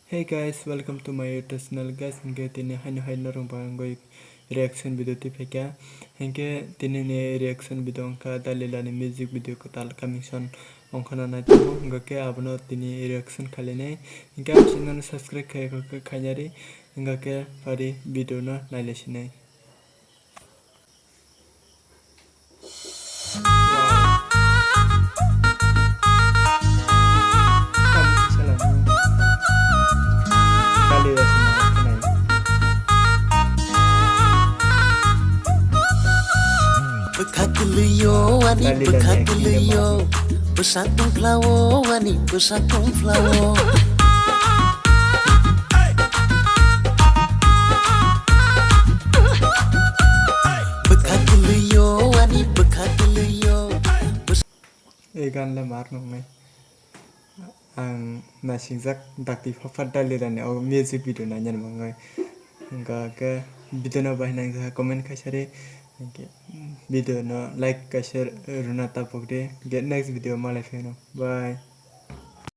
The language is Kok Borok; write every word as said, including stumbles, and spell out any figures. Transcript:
Hey guys, welcome to my YouTube channel guys. Hinkhe tini haino hai norok bagwi reaction video twi phaikha. Hinkhe tini ni reaction video wngkha Dalila ni music video kwtal coming soon wngkhana naitongo. Hinkhe abono tini reaction khainai. Hinkhe ang channel subscribe khai khainari. Hinkhe pari video no nailaisinai. Bwkha kwlwio ani bwkha kwlwio, bwsa tongphlao ani bwsa tongphlao. Bwkha kwlwio ani bwkha kwlwio. E gan le mar nongnai. Ang naisijak dakti phapha Dalila ni o music video naina mangwi. Hinkhe video no bahai nang comment khaisari. Hinkhe video no like kaisa rwna tapok di. Hinkhe next video malai pheno. Bye.